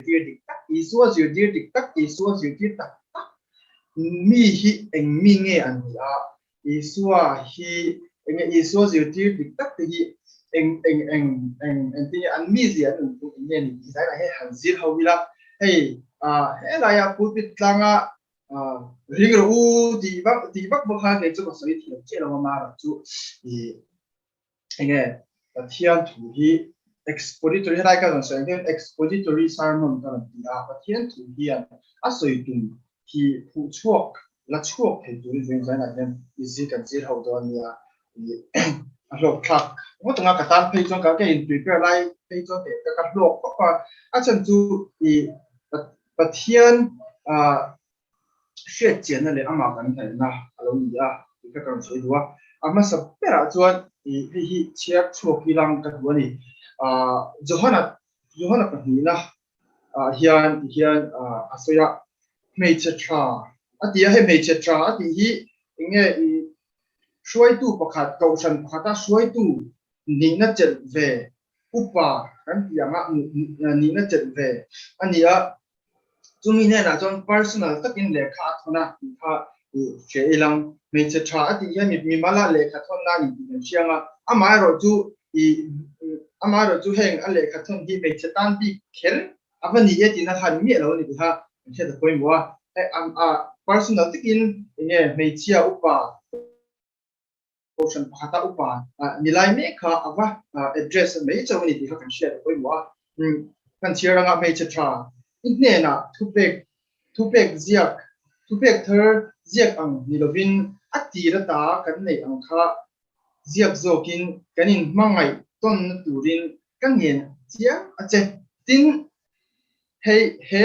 Zirtir dik tak, Isua zirtir dik tak, Isua zirtir tak tak mi hi eng mi nge an ni a, Isua hi eng nge Isua zirtir dik tak te hi eng eng eng eng engtin nge an mizia an nunphung eng nge ni tih zaiah hian han zir ho ila, hei ah helaia pulpit tlanga ah ring rawh u tih vak tih vak bawk khan kei chu ka sawi thiam chiah lo a mara chu ih enge Pathian thu hi expository helai ka rawn sawi ang hian expository sermon ka rawn ti a, Pathian thu hian a sawi tum hi phuh chhuak la chhuak thei turin vawiin zainah hian i zir kan zir ho dawn nia i a hlawk thlak ngawt anga ka tan phei chuan ka ka in prepare lai phei chuan ka ka hlawk khawp a, a chhan chu i Pathian ah hriat chianna leh amah kan hnalhna a lo ni a tih kha ka rawn sawi duh a. A hmasa berah chuan ih hei hi chhiar chhuak hi lang ka duh a ni. Ahh Johana Johana pahnihna ah hian ti hian ah a sawi a, hmeichhe tha a ti a, hei hmeichhe tha a tih hi eng nge ih hruaitu pakhat kohhran pakhata hruaitu nihna chelh ve upa kan tih anga nihna chelh ve a ni a. Chumi hnenah chuan personal takin lehkha a thawn a tih kha i hre ilang. Hmeichhe tha a tih hian mimala lehkha thawn nan intih kan hriang a, amaherawhchu i amaherawhchu heng a lehkha thawn hi hmeichhe tan bik kher a va ni e tihna kha a ni miah lo a ni tih kha kan hriat a pawimawh a. Personal takin enge hmeichhia upa Kohhran pakhata upa ni lai mek kha a va address mai chauh a ni tih kha kan hriat a pawimawh a. Kan chhiar anga hmeichhe tha i hnenah thupek thupek ziak thupek thar ziak ang ni lovin a tir ata kan neih ang kha ziak zawkin kan inhmangaih tawnna turin ka ngen chiang a che. Tin, hei he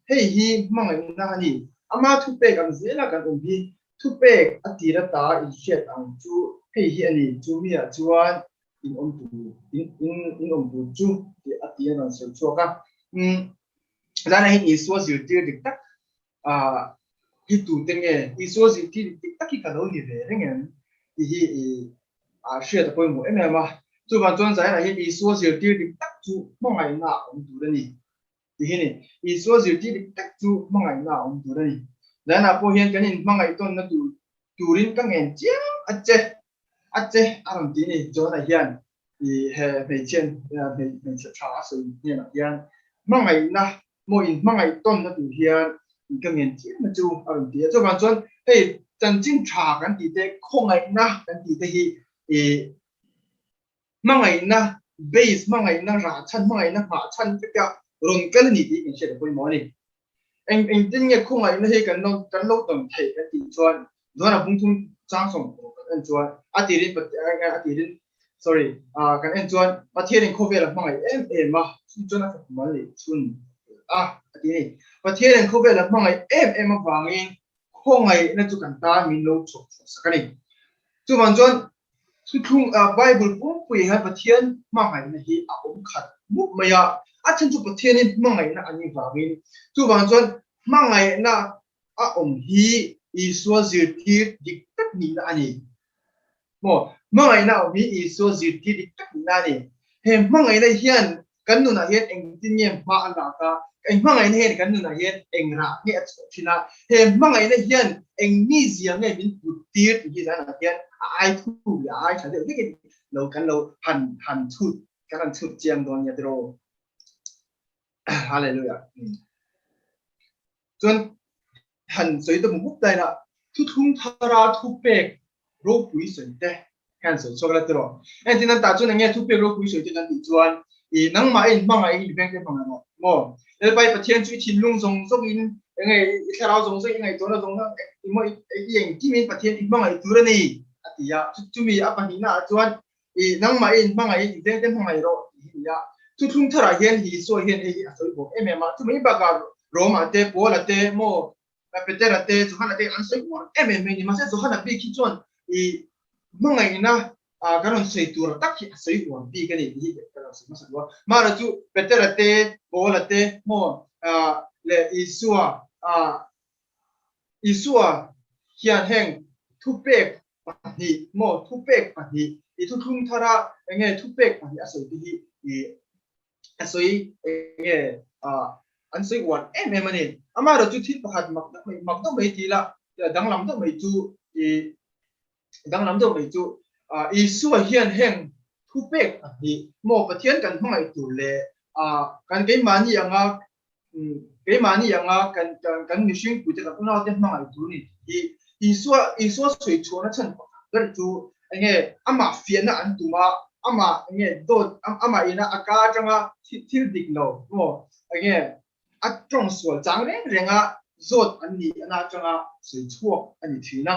hei hi hmangaihna a ni. Ama thupek ang zela kan awm hi Thupek a tir ata inhriat ang chu hei hi a ni, chu miah chuan in awm tur, in, in, in awm tur chu tih a ti a rawn sawi chhuak a. Umm, zanah hian Isua zirtir dik tak ah hi tute nge? Isua zirtir dik tak hi ka lo ni ve reng em? Tih hi i ah hriat a pawimawh em em a. Chuvang chuan zanah hian Isua zirtir dik tak chu hmangaihna a awm tur a ni. Ti hi ni, Isua zirtir dik tak chu hmangaihna a awm tur a ni. Zanah pawh hian kan inhmangaih tawnna tur turin ka ngen chiang a che a che a rawn ti ni. John-a hian i he hmeichhian hmeichhe tha a sawi hnenah hian hmangaihna maw inhmangaih tawnna tur hian ka ngen chiang a chu a rawn ti a. Chuvang chuan hei chanchin tha kan tih te, khawngaihna kan tih te hi i Hmangaihna base, hmangaihna rah chhan, hmangaihna nghah chhan veka rawn kal a ni tih kan hriat a pawimawh a ni. Eng engtin nge khawngaihna hi kan lo kan lo tawn theih kan tih chuan Johana bungthum chang sawm pawh kan en chuan a tirin a tirin sorry ah kan en chuan Pathianin khawvel a hmangaih em em a chu chuan a fapa mal leh chhun a a ti a ni. Pathianin khawvel a hmangaih em em avangin khawngaihna chu kan tan min lo chhawk chhuah sak a ni. Chuvang chuan Thuthlung Bible pumpui hian Pathian hmangaihna hi a awm khat mup mai a, a chhan chu Pathianin hmangaihna a nih vangin. Chuvang chuan hmangaihna a awm hi Isua zirtir dik tak nihna a ni. Maw? Hmangaihna a awm hi Isua zirtir dik tak nihna a ni. He hmangaihna hian kan nunah hian engtin nge hma a lak a, eng hmangaihna hian kan nunah hian eng rah nge a chhuah thin a, he hmangaihna hian eng mizia nge min put tir tih hi zanah hian a ai thu leh a ai tha deuh hlekin lo kan lo han han chhut kan han chhut chiang dawn nia tiraw. Hallelujah. Chuan han sawi ta mup dain a, thuthlung thara thupek ropui sawi te hian sawi chhuak la tiraw. Entin an tah chuan enge thupek ropui sawi te kan tih chuan i nangmah in hmangaih i veng te hmangaih rawh maw. Lalpa i Pathian chu i thinlung zawng zawng in enge i thlarau zawng zawng i ngaihtuahna zawng zawng i maw i engkim in Pathian i hmangaih tur a ni a ti a. Chumi a pahnihna ah chuan I nangmah in hmangaih in i vengte hmangaih rawh tih hi ni a. Thuthlung tharah hian Isua hian hei hi a sawi bawk em em a. Chumi bakah Roma te, Paula te, maw Petera te, Johana te an sawi uar em em mai a ni. Mahse Johana bik hi chuan i hmangaihna kan rawn sawi tur tak hi a sawi uar bik a ni tih hi ka rawn sawi hmasa duh a. Mahra chu Petera te, Paula te, maw leh Isua Isua hian heng thupek pahnih maw thupek pahnih i thuthlung thara enge thupek pahnih a sawi te hi i a sawi enge a an sawi uar em em a ni. Amaherawhchu thil pakhat mak deuh mai mak deuh mai ti ila danglam deuh mai chu ih danglam deuh mai chu Isua hian heng thupek pahnih maw Pathian kan hmangaih tur leh kan keimahni anga keimahni anga kan kan mihring puite kan unaute hmangaih tur a ni tih hi Isua Isua sawi chhuahna chhan pakhat ber chu enge amah fiahna an tum a, amah enge dawt amah ina a ka atanga thil dik lo maw enge a tawng sual chang reng renga zawt an nih ana atanga sawi chhuak a ni thin a.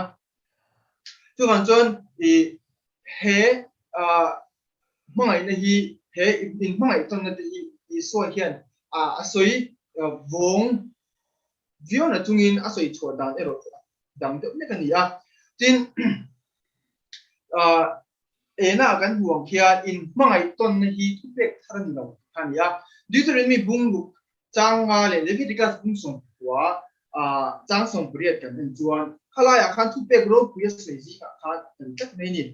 Chuvang chuan i he hmangaihna hi he inhmangaih tawnna te hi Isua hian a sawi vawng viau na chungin a sawi chhuah dan erawh chu a dang deuh hlek a ni a. Tin, ena kan hmu ang khian inhmangaih tawnna hi thupek thar a ni lo tih kha a ni a. Deuteronomy bungruk chang nga leh Leviticus bung sawmkua chang 80 kan en chuan khalaiah khan thupek ropui a sawi zingah khan a tel tlat mai a ni.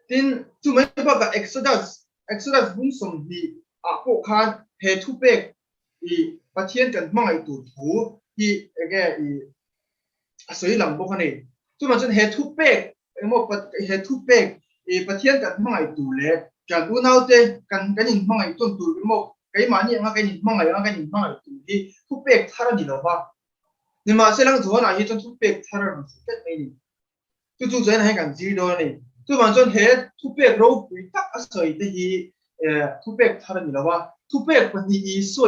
Tin, chu mai bakah Exodus, Exodus bung 20 ah pawh khan he thupek i Pathian kan hmangaih tur thu hi enge i a sawi lang bawk a ni. Chuvang chuan he thupek engemaw he thupek i Pathian kan hmangaih tur leh kan unaute kan kan inhmangaih tawn tur emaw keimahni anga kan inhmangaih anga kan inhmangaih tur hi thupek thar a ni lo va. Nimahsela Johana hi chuan thupek thar a rawn sawi tlat mai a ni. Chu chu chuan hei kan zir dawn a ni. Chuvang chuan he thupek ropui tak a sawi te hi thupek thar a ni lo a, thupek pahnih Isua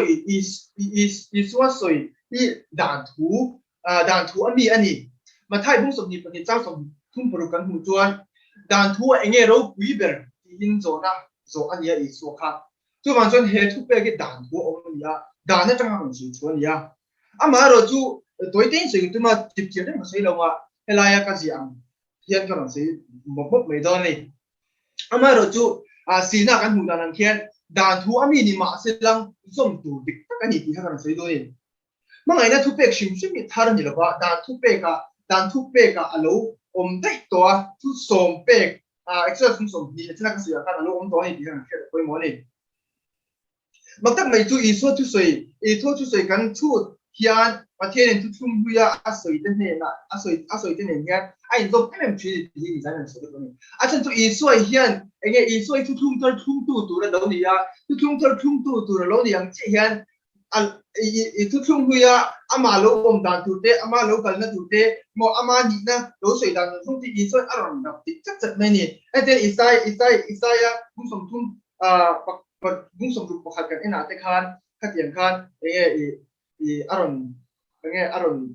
Isua sawi hi dan thu dan thu a mi a ni. Mathai bung 22 chang 36 kan hmuh chuan dan thu a enge ropui ber tiin zawhna zawh a ni a Isua kha. Chuvang chuan he thupek hi dan thu a awm a ni a, dan atanga rawn sawi thu a ni a. Amaherawh chu tawi tein sawi tum a, tip chiah reng ka sawi lo a, helaia ka ziah ang hian ka rawn sawi mawp mawp mai dawn a ni. Amaherawh chu sihna kan hmuh dan ang khian dan thu a mi ni mah se lang zawm tur dik tak a ni tih kha ka rawn sawi dawn a ni. Hmangaihna thupek hrim hrim hi thar a ni lo va, dan thupekah dan thupekah a lo awm daih tawh a, thu sawm pek Exodus kum 20 a china ka sawi ah khan a lo awm tawh a ni tih kha kan hriat a pawimawh a ni. Mak tak mai chu Isua thusawi, Isua thusawi kan chhut hian Pathianin thuthlum hluia a sawi te hnenah, a sawi, a sawi te nen hian a inzawm em em thin tih hi nizan an sawi vek a ni. A chhan chu Isua hian enge Isua hi thuthlum thar thlumtu tur a lo ni a, thuthlum thar thlumtu tur a lo ni ang chiah hian a i thuthlum hluia amah lo awm dan tur te, amah lo kalna tur te, maw ama nihna lo sawi dan tur thung te Isua'n a rawn rap dik chat chat mai a ni. Hetiang Isai, Isai, Isaia kum 30 bung 61 kan enah te khan khatiang khan enge i i a rawn enge a rawn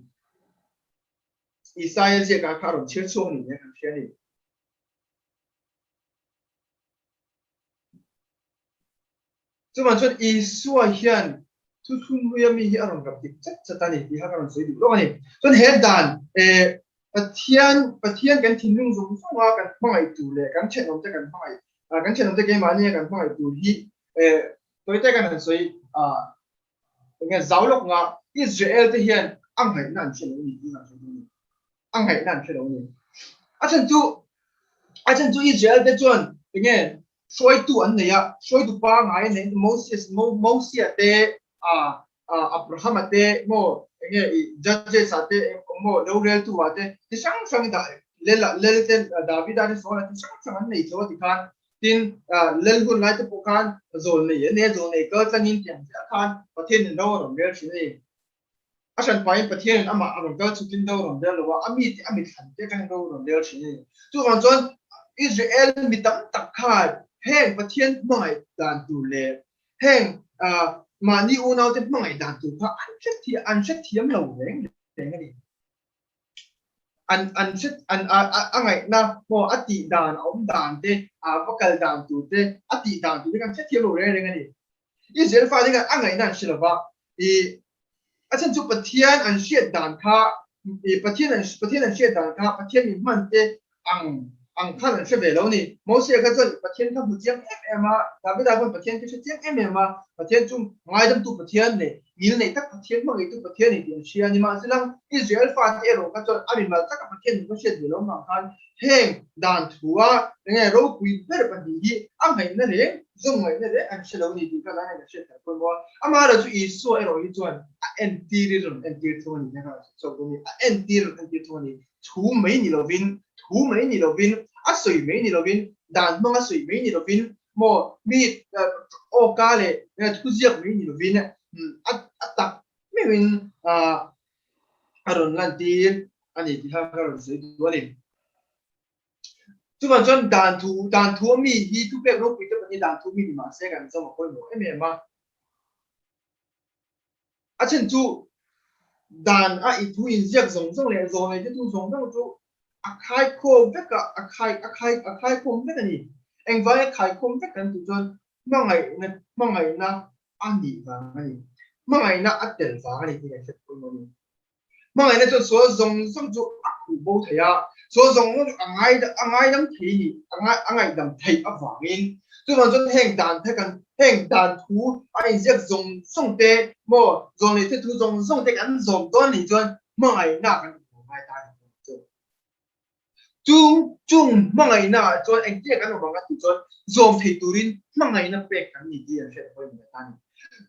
Isaia ziakah kha a rawn chhiar chhuak a ni nia kan hria a ni. Chuvang chuan Isua hian thuthlung hluia mi hi a rawn rap dik chat chat a ni tih kha ka rawn sawi duh lawk a ni. Chuan he dan Pathian Pathian kan thinlung zawng zawnga kan hmangaih tur leh kan thenawmte kan hmangaih kan thenawmte keimahnia kan hmangaih tur hi tawite kan han sawi enge zau lawk nga Israel te hian a ngaihna an hre lo a ni tih kan sawi dawn a ni. A ngaihna an hre lo a ni. A chhan chu a chhan chu Israel te chuan enge hruaitu an nei a, hruaitu pangngai an nei Moses Mosia te Abrahama te maw enge i judges ah te maw roreltu ah te ti hrang hrang dah lel lel te Davida te Saula te hrang hrang an nei tho a ti khan tin lel hun lai te pawh khan zawl nei an nei a zawl nei kal tlangin tiang chiah khan Pathian in ro a rawn rel thin a ni. A hran pahin Pathian in amah a rawn kal chhukin ro a rawn rel lo a, a mi te a mi thlan te atangin ro a rawn rel thin a ni. Chuvang chuan Israel mi tam tak khan heng Pathian hmangaih dan tur leh Heng mahni unaute hmangaih dan tur kha an hre thiam, an hre thiam lo reng reng a ni. An an hre an a a ngaihna maw a tih dan a awm dan te, a va kal dan tur te, a tih dan tur te kha an hre thiam lo reng reng a ni. Israel fate khan a ngaihna an hre lo va, i a chhan chu Pathian an hriat dan kha i Pathian an Pathian an hriat dan kha Pathian mi hman te ang. ang khan an hre ve lo a ni. Mosia kha chuan Pathian kha hmu chiang em em a, Davida pawn Pathian khi hre chiang em em a, Pathian chu ngaidamtu Pathian leh ngil nei tak Pathian, hmangaihtu Pathian a ni tih an hria a ni. Mahse lang Israel fate erawh kha chuan a mimal taka Pathian nung kha hriat ve lo vang khan heng dan thua enge ropui ber pahnih hi a ngaihna reng, zawm ngaihna reng an hre lo a ni tih kha zan hian kan hriat theih pawimawh a. Amaherawhchu Isua erawh hi chuan a entir i rawn entir thung a ni tih kha kan hre chhuak dawn a ni. A entir rawn entir thung a ni. Thu mai ni lovin, thu mai ni lovin, a sawi mai ni lovin, dan hmanga sawi mai ni lovin, maw mi awka leh thuziak mai ni lovin a tak meuhin a rawn lantir a ni tih kha ka rawn sawi duh a ni. Chuvang chuan dan thu, dan thu a mi hi thupek ropui te pahnih dan thu mi ni mahse kan zawm a pawimawh em em a. A chhan chu dan a i thu inziak zawng zawng leh zawn leh thu zawng zawng chu a khaikhawm vek a, a khai a khai a khaikhawm vek a ni. Engvai a khaikhawm vek kan tih chuan hmangaihna hmangaihna a nih vang a ni. Hmangaihna a tel vang a ni tih kan hriat pawimawh a ni. Hmangaihna chuan sual zawng zawng chu a khuh bo thei a, sual zawng zawng chu a ngai a ngaidam thei ni a ngai a ngaihdam theih avangin chuvang chuan heng dan the kan heng dan thu a inziak zawng zawng te maw zawn leh the thu zawng zawng te kan zawm dawn nih chuan hmangaihna kan inhmu ngai ta ni chu. Chung chung hmangaihna ah chuan engtia kan awm ang a tih chuan zawm thei turin hmangaihna pek kan ni tih an hriat pawimawh ta a ni.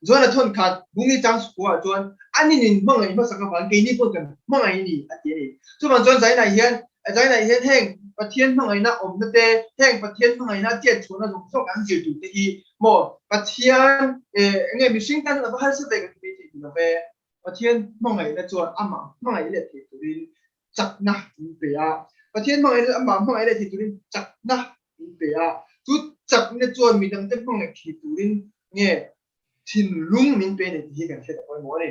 John-a thawn khat Bungi chang sukua ah chuan anin in hmangaih hmasak avangin keini pawh kan hmangaih a ni a ti a ni. Chuvang chuan Zainah hian Zainah hian heng Pathian hmangaihna awmna te, heng Pathian hmangaihna chet chhuahna zawng zawng kan zir tur te hi maw Pathian eh enge mihring tan a va harsa ve kan ti mai thei ti lo ve. Pathian hmangaihna chuan amah hmangaih leh thei turin chakna min pe a. Pathian hmangaihna chu amah hmangaih leh thei turin chakna min pe a. Chu chakna chuan midangte hmangaih thei turin nge thinlung min pe a ni tih hi kan hriat a pawimawh a ni.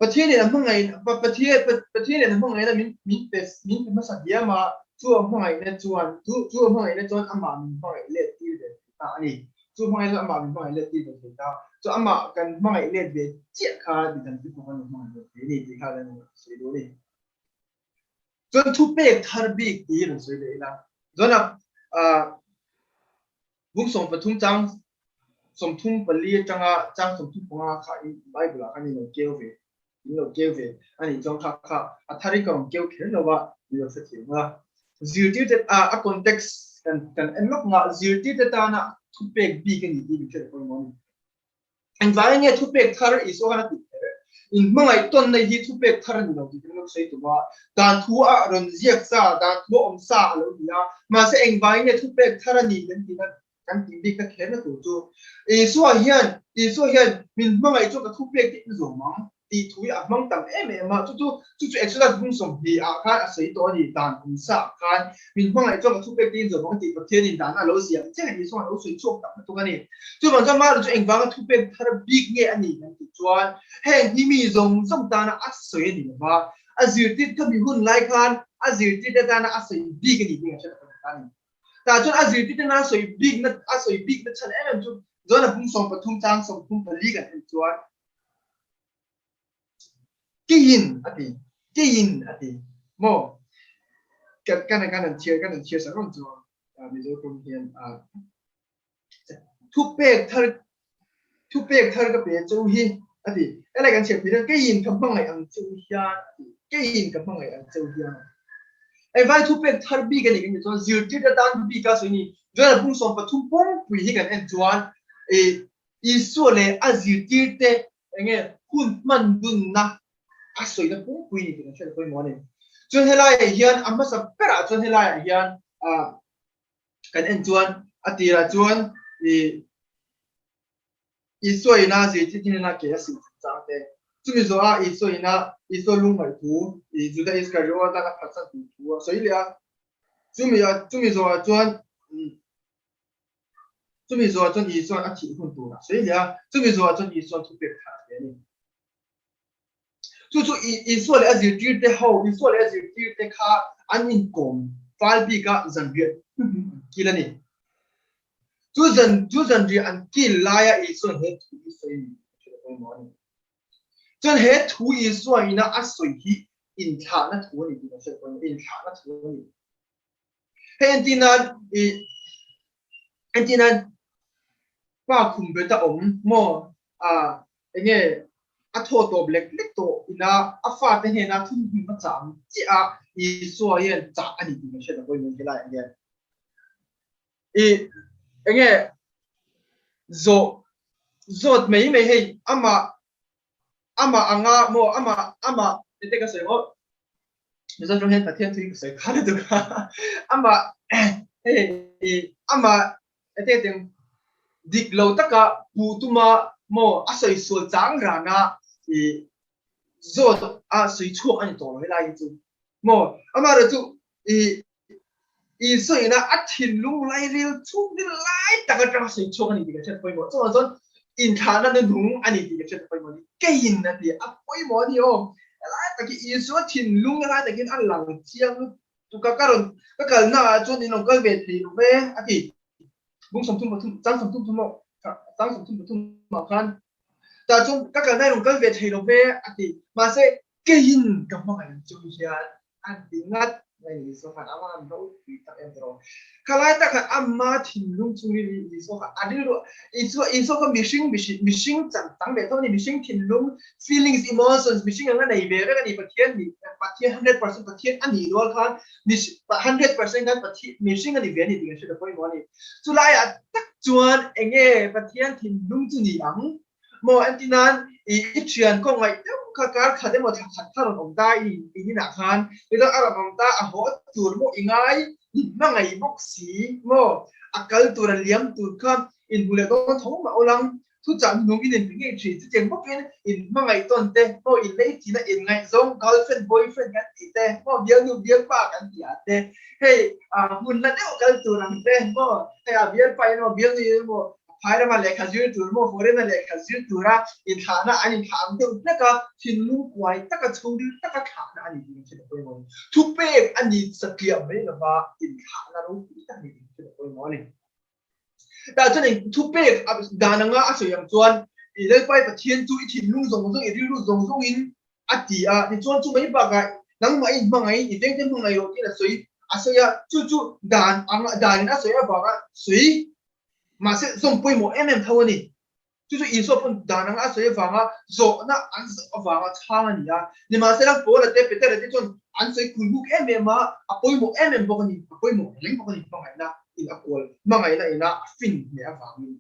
Pathianin a hmangaih Pathian Pathianin a hmangaihna min min pe min pe hmasa diam a, chu a hmangaihna chuan chu chu a hmangaihna chuan amah min hmangaih let tir ve thei ta a ni. Chu hmangaihna chuan amah min hmangaih let tir ve thei ta. Chu amah kan hmangaih let ve chiah kha midangte pawh kan lo hmangaih ve thei a ni tih kha kan sawi duh a ni. Chuan thupek thar bik tih hi rawn sawi leh ila. Chuan a Bung 13 chang 34 atanga chang 35 kha in Bible ah khan in lo keu ve in lo keu ve a nih chuan kha kha a thar in ka rawn keu kher lo a min lo hrethiam a. Zirtirte a a context kan kan en lawk nga zirtirte tana thupek bik a ni tih min hriat pawimawh a ni. Engvangin nge thupek thar Isua khan a tih kher? In hmangaih tawnna hi thupek thar a ni lo tih kan lo sawi tum a. Dan thu a rawn ziak sa, dan thu a awm sa a lo ni a. Mahse engvangin nge thupek thar a ni kan tihna kan tih bik na kherna tur chu Isua hian Isua hian min hmangaih chu ka thupek tih in zawm ang. tih thu hi a hmang tam em em a, chu chu chu chu Exodus bung 20 ah khan a sawi tawh a ni, dan awm sa ah khan min hmangaih chuan ka thupek te in zawm ang tih Pathianin dan a lo ziah chiah a ni, chuan a lo sawi chhuak tak lutuk a ni. Chuvang chuan Mara chu engvanga thupek thar bik nge a ni kan tih chuan heng hi mi zawng zawng tana a sawi a ni lova, a zirtir kha mi hun lai khan a zirtirte tana a sawi bik a ni tih kan hre tak a ni. Tah chuan a zirtirte nana sawi bikna a sawi bikna chhan em em chu John-a bung 13 chang 34 kan en chuan Keiin a ti, keiin a ti. Maw? Kan kan kan an chhiar kan an chhiar sak reng chu Mizo tawng hian thupek thar thupek thar ka pe chu hi a ti. Helai kan chhiar pui hian keiin ka hmangaih ang chu hian a ti. Keiin ka hmangaih ang chu hian. Engvai thupek thar bik a ni kan tih chuan zirtir atan bik a sawi ni. John-a bung 13 pawngpui hi kan en chuan i Isua leh a zirtirte enge hun hman dunna a sawina pungpui ni tih kan hriat pawimawh a ni. Chuan helaiah hian a hmasa berah chuan helaiah hian kan en chuan a tirah chuan i Isua ina zirtir hnena ke a sil chungchang te, chumi zawhah Isua ina Isua lungngaih thu i Juda Iskariot atan a phatsan tur thu a sawi leh a. Chumi chumi zawhah chuan Chumi zawhah chuan Isua'n a thih hun tur a sawi hle a, chumi zawhah chuan Isua'n thupek thar a pe a ni. Chu chu Isua leh a zirtirte ho, Isua leh a zirtirte kha an inkawm fal bik a, zanriah hnuhnung an kil a ni. Chu zan chu zanriah an kil laia Isua'n he thu hi sawi a ni tih hriat a pawimawh a ni. Chuan he thu Isua ina a sawi hi inthlahna thu a ni tih kan hriat pawh inthlahna thu a ni. Hei entir nan i entir nan pa khum bet a awm maw a enge a thaw tawp lek lek tawh ina a fate hnena thumhnu a chah ang chiah a Isua hian chah a ni tih kan hriat a pawimawh helaiah hian. I enge zawh zawt mai mai hei amah amah anga maw amah amah ete ka sawi maw Mizo tawng hian Pathian thu hi ka sawi kha lutuk a amah hei i amah ete teng dik lo taka puh tuma maw a sawi sual chang rana i zawt a sawi chhuak a ni tawh lo helai hi chu maw amaherawhchu chu i Isua ina a thinlung lairil chhungril lai tak atanga sawi chhuak a ni tih kan hriat pawimawh. Chuvang chuan inthlahna na nung a ni tih kan hriat pawimawh a ni. Keiin a ti a pawimawh a ni aw. Helai tak hi Isua thinlung helai takin a lang chiang lutuk a, ka rawn ka kalna ah chuan in rawn kal ve thei lo ve a ti. Bung 33 chang 33 ah chang 33 ah khan tah chuan ka kalna in rawn kal ve thei lo ve a ti. Mahse keiin ka hmangaih ang chu hian an ti ngat mai ni Isua khan ama an ropui tak em tawh khalai tak khan ama thinlung chungin Isua kha a rilru Isua Isua kha mihring mihring chang chang ve tho ni mihring thinlung feelings emotions mihring anga nei ve vek ani Pathian ni Pathian 100% Pathian ani rual khan 100% khan Pathian mihring ani ve ani tih kan hriat a pawimawh ani chulaiah tak chuan enge Pathian thinlung chu ni ang Maw en ti nan i i thian kawng ngaih deuh kha kar khat emaw thla khat kha rawn awm ta i in inah khan tichuan a rawn awm ta a haw tur maw i ngai i hmangaih bawk si maw a kal tur a liam tur kha in hmu leh dawn tho mah ulang thuchah nung in inpe ngei thin chutiang bawkin in hmangaih tawn te maw in lei thin a in ngaihzawng girlfriend boyfriend kan tih te maw bialnu bialpa kan tih ah te hei hmun la deuh kal tur ang te maw hei a bialpa in emaw bialnu in emaw Phai rama lehkha zir tur maw foreign a lehkha zir tura inthlahna an inthlah ang deuh hlek a, thinlung kuai taka chhungril taka thlahna a ni tih kan hre ta pawimawh a ni. Thupek a ni satliah mai lova inthlahna ropui tak a ni tih kan hre ta pawimawh a ni. Tah chuan eng thupek dan anga a sawi ang chuan i Lalpai Pathian chu i thinlung zawng zawng, i rilru zawng zawngin a ti a, tichuan chu mai bakah nangmah i hmangaih, i vengte hmangaih rawh tiin a sawi a sawi a, chu chu dan anga danin a sawi avanga sawi Mahse, zawm pawimawh em em tho a ni. Chu chu Isua pawn dan anga a sawi avanga zawhna an zawh avanga chhang a ni a. Nimahsela, Paula te, Petera te chuan an sawi khulhuk em em a, a pawimawh em em bawk a ni. A pawimawh reng bawk a ni hmangaihna in a kual, hmangaihna ina a fin hle avangin.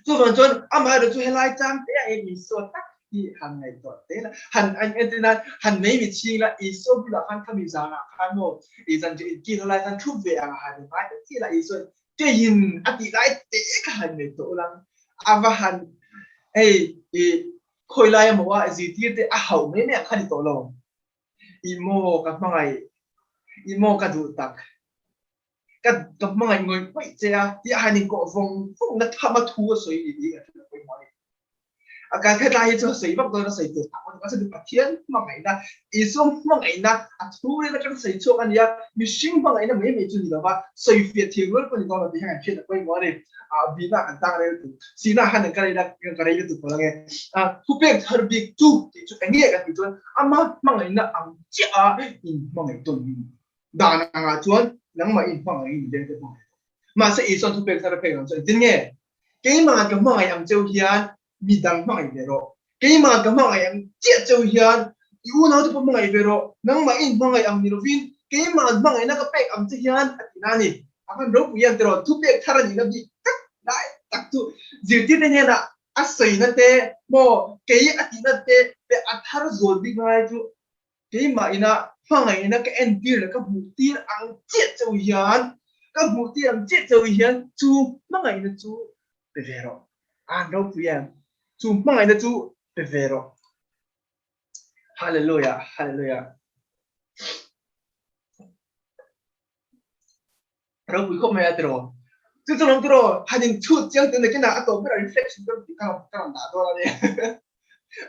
Chuvang chuan amaherawhchu helai chang te ah hian Isua tak hi han ngaihtuah te la, han an entir nan han nei mi chhing la, Isua bulah khan khami zanah khan maw i zan chu inkil ho lai khan thup ve ang a han ngai ta chiah la, Isua'n keiin a tih lai te kha han ngaihtuah ulang a va han hei i khawi lai emaw a zirtir te a hauh mai mai ang kha ni tawh lo, i maw ka hmangaih, i maw ka duh tak. Ka ka hmangaih ngawih ngawih che a tih a han inkawh vawng vawng na tham a thu a sawi ni tih ka hre pawimawh a ni. A kan hetlai hi chu a sawi vak dawn a sawi tur tak a ni. Pathian hmangaihna, Isua hmangaihna a thu reng atang sawi chhuak a ni a, mihring hmangaihna mai mai chu ni lova sawi fiah thil rual pawh ni dawn lo tih hian kan hriat a pawimawh a ni. A bihna kan tang rei lutuk, sihna han kan rei la ka rei lutuk palh ange. A thupek thar bik chu tih chu eng nge kan tih chuan ama hmangaihna ang chiah a inhmangaih tawn hi a ni. Dan angah chuan nangmah in hmangaih in veng te hmangaih tawh. Mahse Isua'n thupek thar a pek ang chu engtin nge? Keimah ka hmangaih ang cheu hian midang hmangaih ve rawh. Keimah ka hmangaih ang chiah cheu hian i unaute pawh hmangaih ve rawh. Nangmah in hmangaih ang ni lovin keimah hmangaihna ka pek ang che hian a ti na a ni. A van ropui em tiraw? Thupek thar a nihna bik tak lai tak chu zirtirte hnenah a sawina te maw kei a tihna te a thar zual bik ngai chu Keimah ina hmangaihna ka entir leh ka hmuhtir ang chiah cheu hian, ka hmuhtir ang chiah cheu hian chu hmangaihna chu pe ve rawh. An ropui em? Chu hmangaihna chu pe ve rawh. Hallelujah, hallelujah. Ropui khawp mai a tiraw. Chu chu lawm tiraw han in chhut chiang tun nakinah a tawp berah reflection ka ka ka rawn dah dawn a ni.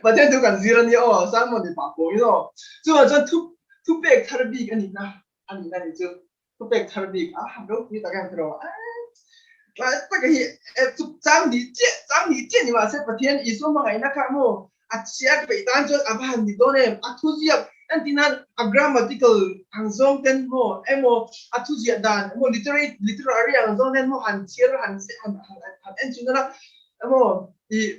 Pathian thu kan zir a nia aw, sermon ni pah pawhin aw. Chuvang chuan thu thu pek thar bik a nihna a nihna ni chu. Thu pek thar bik a han ropui tak em tiraw. Tlai taka hi chuk chang nih chiah chang nih chiah ni mahse Pathian Isua hmangaihna kha maw. A chhiar peih tan chuan a va han ni dawn em? A thuziak entir nan a grammatical ang zawng ten maw emaw a thuziah dan emaw literate literary ang zawng ten maw han chhiar han han han en chhin ila emaw ih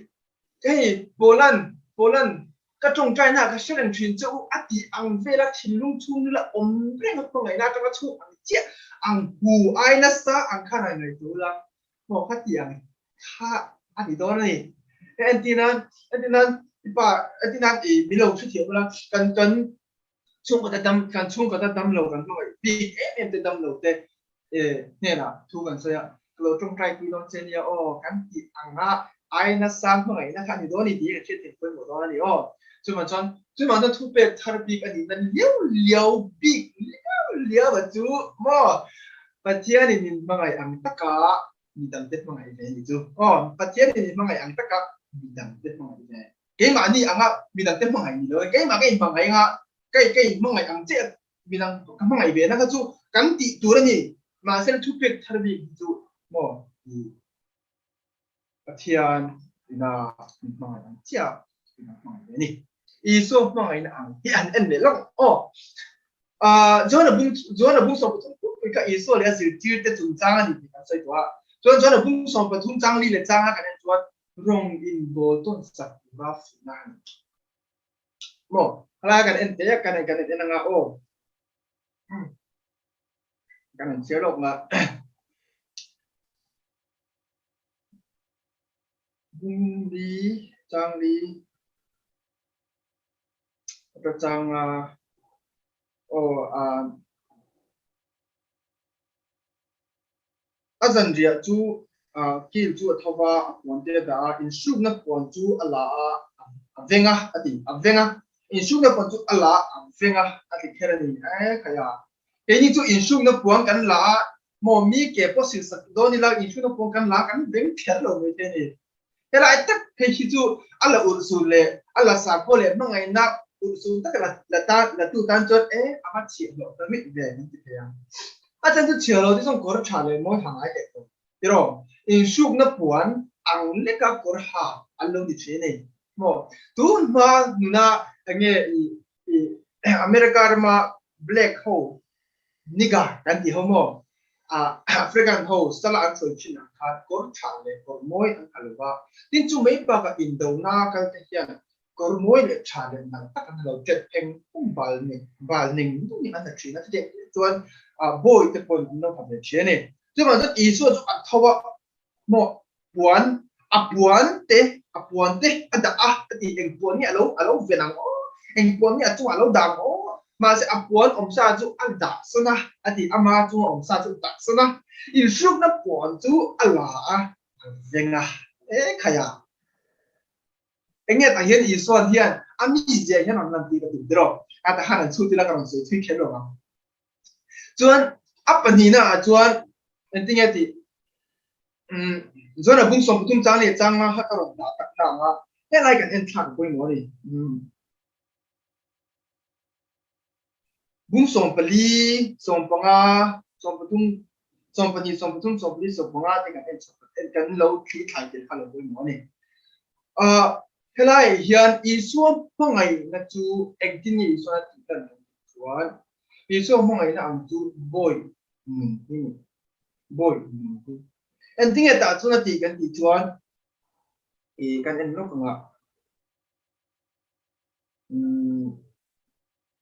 hei Poland Poland ka tawngtaina ah ka hre reng thin che u a tih ang vela thinlung chhungril a awm reng a hmangaihna atanga chhung ang chiah ang hu ai nasa ang khan han ngaihtuah ula maw kha tih ang kha a ni dawn a ni. Hei entir nan entir nan i pa entir nan i min lo hrethiam ula kan kan chhungkaw te dam kan chhungkaw te dam lo kan hmangaih bik em em te dam lo te hnenah thu kan sawi a, ka lo tawngtai pui dawn che nia aw kan tih ang a ai nasa hmangaihna kha a ni dawn a ni tih kan hriat theih pawimawh dawn a ni aw. Chuvang chuan chuvang chuan thupek thar bik a nihna liau liau bik liau liau a chu maw Pathianin min hmangaih ang taka midangte hmangaih ve a ni chu. Aw, Pathianin min hmangaih ang taka midangte hmangaih ve. Keimahni anga midangte hmangaih ni lo e, keimah ka inhmangaih anga kei ka inhmangaih ang che midang ka hmangaih ve na kha chu kan tih tur a ni. Mahse thupek thar bik hi chu maw i Pathian ina min hmangaih ang chiah midang hmangaih ve a ni. Isua hmangaihna ang hi an en leh lawk aw. John-a bung John-a bung 13 pui kha Isua leh a zirtirte chungchang a ni tih kan sawi tawh a. Chuan John-a bung 13 chang li leh changa kan en chuan rawng inbawl tawn sak tura fuhna a ni. Maw? Helai kan en teh a, kan en kan en anga aw. Kan en chhiar lawk nga. Bung li chang li ka chang a aw a a zanriah chu kil chu a tho va a puan te a dah a inhrukna puan chu a la a a veng a a ti a veng a inhrukna puan chu a la a veng a a ti kher a ni e khai a keini chu inhrukna puan kan la a Maw mi ke pawh sil sak dawn ila inhruna pawh kan la kan veng kher lo mai te ni. Helai tak phei hi chu a la urhsun leh a la sakhaw leh hmangaihna urhsun taka la la tan la tu tan chuan e a va chhiah hlawh ta mit ve kan ti thei ang. A chan chu chhiah lo te chuan kawr tha leh mawi ha ngai leh tawh tiraw inhrukna puan ang leka kawr ha an lo ni thin a ni. Maw tun hma nuna enge i i America rama black ho Nigger kan tih ho maw? African ho sala an sawi thin ang khan kawr tha leh kawr mawi an ha lo va. Tin chu mai bakah indona kal te hian kawr mawi leh tha leh nalh tak an ha lo, tet pheng phung bal ning bal ning ning an ha thin a, chutiang chuan bawi te pawn an lo ha ve thin a ni. Chuvang chuan Isua chu a tho a maw puan a puan te a puan te a dah a a ti eng puan nge alo alo ven ang aw eng puan nge a chungah alo dah ang aw mahse a puan awm sa chu a dah sawn a a ti ama chunga awm sa chu a dah sawn a inhrukna puan chu a la a a veng a e khai a eng nge tah hian Isuan hian a mizia hian rawn lan tir a tum tiraw a tah khan an chhut ila ka rawn sawi thui kher lo ang. Chuan a pahnihna ah chuan engtinge tih umm chuan a bung 13 chang leh chang nga kha ka rawn dah tak na ang a, helai kan en thlak pawimawh a ni. Umm bung 14, 15, 13, 12, 13, 14, 15 te kan en chho kan lo thli thlai tel kha lo pawimawh a ni. Ah helai hian Isua hmangaihna chu engtin nge Isua a tih dan kan tih chuan Isua hmangaihna ang chu bawi nun hi ni. Bawi nun hi. Engtinge tah chuan a tih kan tih chuan i kan en lawk ang a. Umm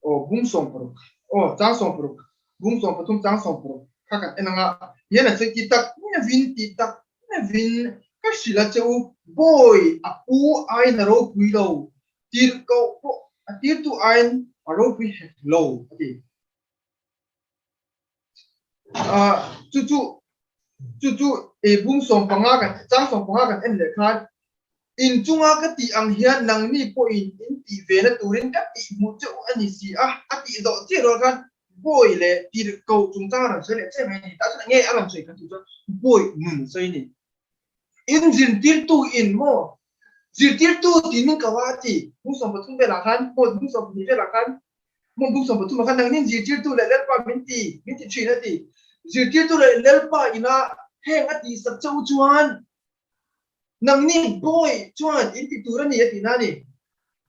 aw bung 16 aw chang 16 bung 13 chang 16 kha kan en ang a. Hian a sawi ti tak nevin ti tak nevin ka hrilh a che u bawi a pu aiin a ropui lo Tirhkoh pawh a tirtu aiin a ropui hek lo a ti. Chu chu chu chu e bung 15 kan chang 15 kan en leh khan in chunga ka tih ang hian nangni pawhin in tih ve na turin ka tih hmuh che u a ni si a, a tih zawh chiah rual khan bawi leh tirhkoh chungchang a rawn sawi leh chiah mai a ni. Tah chuan enge a rawn sawi kan tih chuan bawi nun a sawi a ni. In zirtirtu in maw Zirtirtu tih min ko a ti. Bung 13 velah khan, maw bung 12 velah khan, maw bung 13 ah khan nangnin zirtirtu leh Lalpa min ti, min ti thin a ti. Zirtirtu leh Lalpa ina heng a tihsak che u chuan nangni bawi chuan in ti tur a ni a tihna a ni.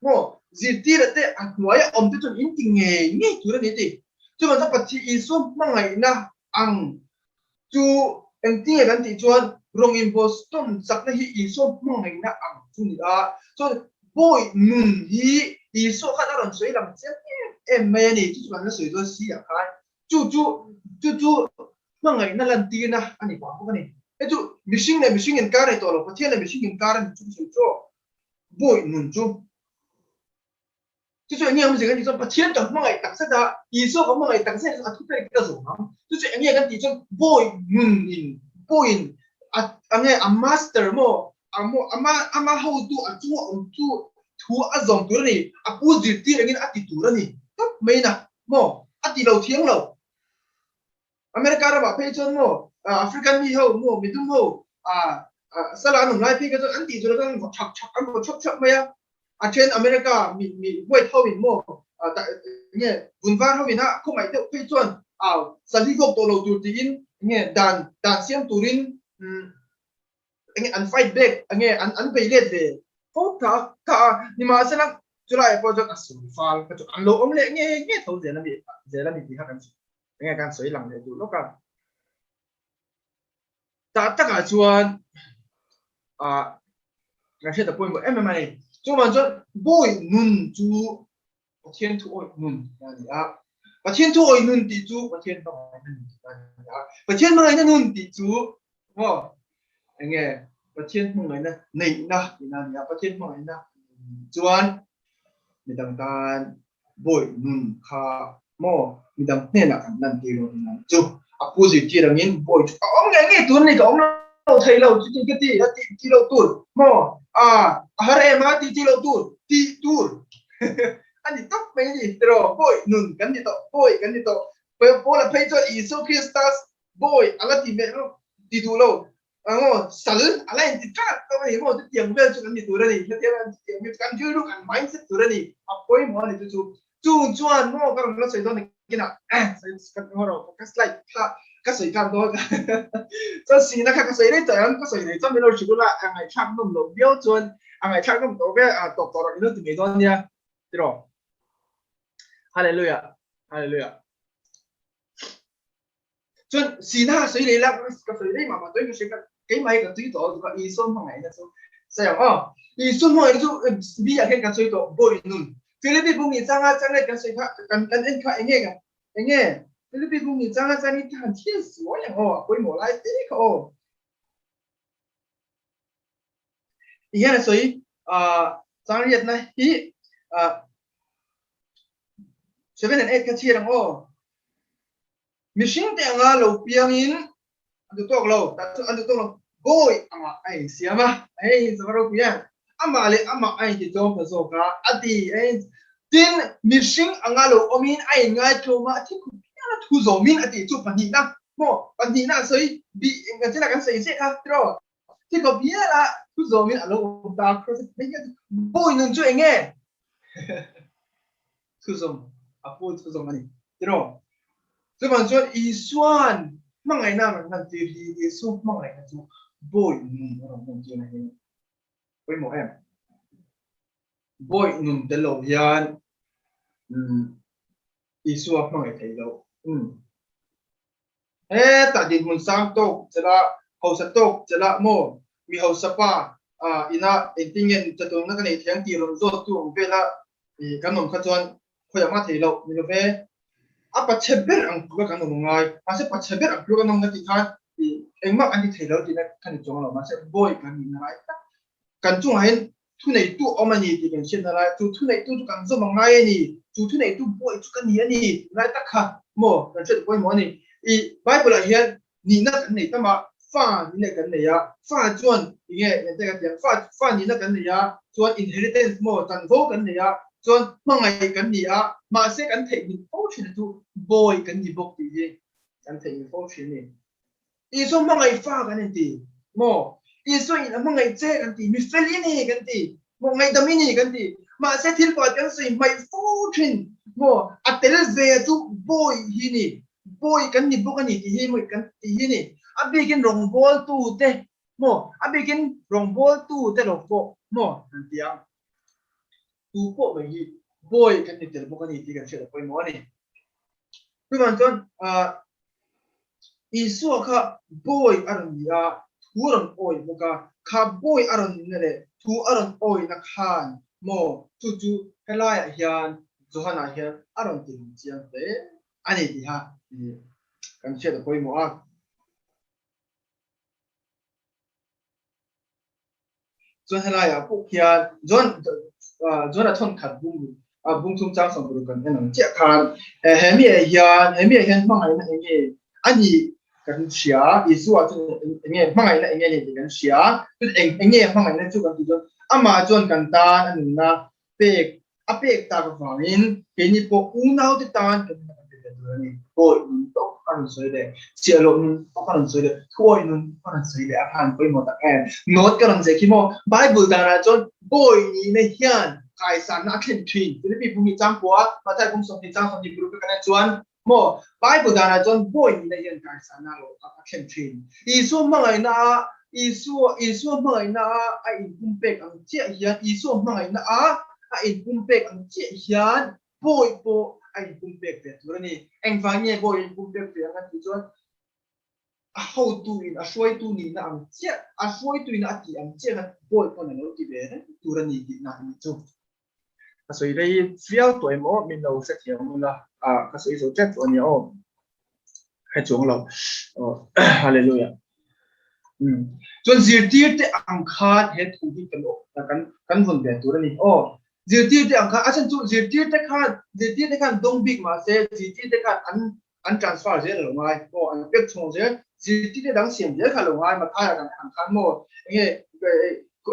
Maw zirtira te a hnuaia awm te chuan in ti ngei ngei tur a ni ti. Chuvang chuan Pathian Isua hmangaihna ang chu engtinge kan tih chuan rawng inbawlsawm chakna hi Isua hmangaihna ang chu ni a. Chuan bawi nun hi Isua khan a rawn sawi lang chiang em em mai a ni. Chu chu kan la sawi dawn si ah khan chu chu chu chu hmangaihna lantirna a ni vang bawk a ni. Hei chu mihring leh mihring inkar a ni tawh lo, Pathian leh mihring inkar a ni chu ka sawi chu. Bawi nun chu. Chu chu eng nge awmzia kan tih chuan Pathian kan hmangaih tak zet a, Isua kan hmangaih tak zet a thu pek ka zawm ang. Chu chu eng nge kan tih chuan bawi nun in bawiin a eng nge a master maw a maw ama ama hotu a chunga awm chu thu a zawm tur a ni, a pu zirtir angin a ti tur a ni tawp mai na maw a ti lo thiang lo. America ramah phei chuan maw African mi ho maw midum ho sala an awm lai phei kha chuan an tih tur khan vaw chhak chhak an vaw chhawp chhawp mai a, a then America mi mi white ho in maw nge vun var ho in a khawngaih deuh phei chuan sal hi hlawk tawh lo tur tiin nge dan dan siam turin enge an fight back enge an an bei let ve fo tha tha a nimahsela chulai ah pawh chuan a sawi fal kha chu an lo awm leh nge nge tho zel a ni zel a ni tih kha kan enge kan sawi lang leh duh lawk a tah takah chuan ah kan hriat a pawimawh em em a ni chuvang chuan bawi nun chu Pathian thu awih nun a ni a. Pathian thu awih nun tih chu Pathian hmangaihna nun tih a ni a. Pathian hmangaihna nun tih chu maw enge Pathian hmangaihna neihna tihna a ni a. Pathian hmangaihna chuan midang tan bawi nun kha maw midang hnenah kan lantir dawn a ni chu. A pu zirtir angin bawi chu a awm ngei ngei tur a ni ka awm lo thei lo chuti ka ti a tih tih loh tur maw a har em a tih tih loh tur tih tur. A ni tawp mai a ni tiraw bawi nun kan ni tawh bawi kan ni tawh Paula phei chuan Isua Kristus bawi a la ti meh lo ti duh lo angaw sal a la inti tlat tawh a ni maw chutiang vel chu kan ni tur a ni hetiang an chutiang vel chu kan rilru kan mindset tur a ni a pawimawh a ni chu chu chung chuan maw ka rawn la sawi dawn nakinah kan ngaw rawh ka slide kha ka sawi khan dawn chuan sihna kha ka sawi rei tawh em ka sawi rei chuan min lo hrilh ula a ngaihthlak nawm loh viau chuan a ngaihthlak nawm tawh ve a tawp tawh rawh ilo ti mai dawn nia tiraw Hallelujah Hallelujah chuan sihna kha sawi leh ila ka sawi rei mah mah tawh in ka hria ka keimah hi ka tui tawh a Isua hmangaihna chu sawi ang aw Isua hmangaihna chu bi ah khian kan sawi tawh bawi nun Philippi bung ni changa changlet kan sawi kha kan kan en kha enge ka Enge Philippi bung ni changa chuan i han thil sual ang aw, a pawimawh lai te kha aw. Ti hian a sawi changriatna hi 7 and 8 kha chhiar ang aw. Mihring te anga lo piangin an duh tawk lo, tah chuan an duh tawk lo, bawi angah a insiam a, hei sava ropui a, amah leh amah a intitlawm ta zawk a, a ti. Tin, mihring anga lo awmin a inngaithlawm a, a thi khup phian a, thu zawmin a tih chu pahnihna, maw, pahnihna a sawi bih, engkan chenah kan sawi chiah kha, tiraw? Thi khawp hial a, thu zawmin a lo awm ta a, Kross a ti mai hian bawi nun chu eng nge? Thuzawm, a pu thuzawm a ni, tiraw? Chuvang chuan Isua'n hmangaihna a rawn lantir hi Isua hmangaihna chu bawi nun a rawn lantir a ni. Pawimawh em? Bawi nun tel lo hian Isua hmangaih thei lo. Hetah dinhmun sang tawk chela, hausa tawk chela maw mi hausa pa ina engtin nge chatuanna ka neih thei ang tih rawn zawt tu ang vela kan awm kha chuan khawiah mah thei loh ni love. A pachhe ber ang tluk a kan awm angai, mahse pachhe ber ang tluk an awm ka tih khan engmah kan ti thei lo tihna kha ni chuang lo, mahse bawi kan nihna lai tak kan chungah hian thuneitu awm a ni tih kan hriatna lai, chu thuneitu chu kan zawm a ngai a ni, chu thuneitu bawi chu ka ni a ni tih lai tak kha maw kan hriat pawimawh a ni. I Bible ah hian nihna kan nei tam a, fa nihna kan nei a, fa chuan enge engte ka ti ang, fa fa nihna kan nei a, chuan inheritance maw chanvo kan nei a, chuan hmangaih kan ni a, mahse kan theihnghilh fo thin a chu bawi kan ni bawk tih hi kan theihnghilh fo thin a ni. Isua hmangaih fa kan inti maw? Isua in a hmangaih che kan ti, mi fel i ni kan ti maw? Ngaihdam i ni kan ti. Mahse thil pakhat kan sawi hmaih fo thin maw? A tel ve chu bawi hi ni, bawi kan ni bawk a ni tih hi maw kan tih hi ni. A bikin rawngbawltu te maw? A bikin rawngbawltu te lo pawh maw kan ti ang. tu pawh mai hi bawi kan ni tel bawk a ni tih kan hriat a pawimawh a ni. Chuvang chuan Isua kha bawi a rawn ni a, thu a rawn awi bawk a, kha bawi a rawn nihna leh thu a rawn awina khan maw chu chu helaiah hian Johana hian a rawn ti lang chiang hle a ni tih kha kan hriat a pawimawh a. Chuan helaiah pawh khian John John a thawn khat bung bung thum chang sawm paruk kan en ang chiah khan he mi ah hian he mi ah hian hmangaihna eng nge a nih kan hria Isua chuan eng nge hmangaihna eng nge a nih tih kan hria chuan eng eng nge hmangaihna chu kan tih chuan amah chuan kan tan a nunna pek a pek tak avangin keini pawh unaute tan kan nunna kan pe ve tur a ni. Pawi nun tawk a rawn sawi leh, chhiahhlawh nun tawk a rawn sawi leh, thuawi nun tawk a rawn sawi leh a khan pawimawh tak em. Note ka rawn zeh khi maw, Bible danah chuan pawi nihna hian kaisanna a thlen thin. Philippi bung hi changkua, Matthai bung 20 chang 26 ka kan en chuan maw, Bible danah chuan pawi nihna hian kaisanna a thlen thin. Isua hmangaihna a Isua Isua hmangaihna a a inpumpek ang chiah hian Isua hmangaihna a a inpumpek ang chiah hian bawi pawh a inpumpek ve tur a ni. Engvang nge bawi a inpumpek ve ang a tih chuan a hotu in a hruaitu nihna ang chiah a hruaitu in a tih ang chiah khan bawi pawn a lo ti ve reng tur a ni tihna a nih chu. Ka sawi rei viau tawh em aw min lo hrethiam ula ah ka sawi zo tep tawh a nia aw hre chuang lo aw hallelujah um chuan zirtir te ang khan he thu hi kan kan kan vawn ve tur a ni aw zirtir te ang khan a chhan chu zirtir te khan zirtir te khan dawng bik mahse zirtir te khan an an transfer zel a lo ngai aw an pek chhawng zel zirtirte dang siam zel kha a lo ngai Mathai ah kan ang khan maw enge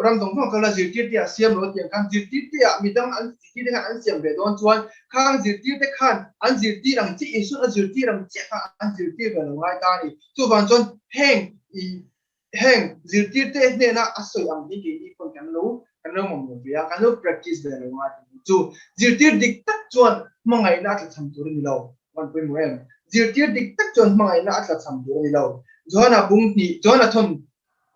ram dawng dawng kal a zirtirte ah siam lo tiang khan zirtirte ah midang an zirtirte khan an siam ve dawn chuan khang zirtirte khan an zirtir ang chiah Isuan a zirtir ang chiah kha an zirtir ve lo ngai ta a ni chuvang chuan heng i heng zirtirte hnena a sawi ang hi keini pawn kan lo kan lo mamawh ve a kan lo practice ve lo ngai tih chu zirtir dik tak chuan hmangaihna a tlachham tur a ni lo van pawimawh em zirtir dik tak chuan hmangaihna a tlachham tur a ni lo Johana bung hnih Johana thawn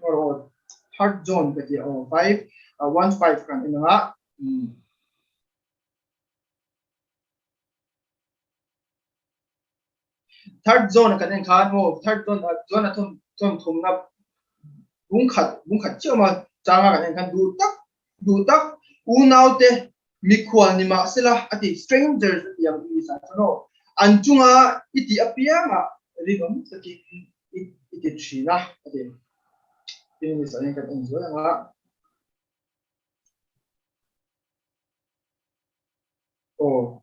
aw third John ka ti aw 5 1 5 kan en anga Third John kan en khan maw third John John a thawm thawm thumna bung khat bung khat chiah awm a changa kan en khan duh tak duh tak unaute mikhual ni mah sela a ti strangers a ti ang English ah chuan aw an chunga i tih apianga rinawm takin i i ti thin a a ti English ah hian kan en zual ang a. Aw,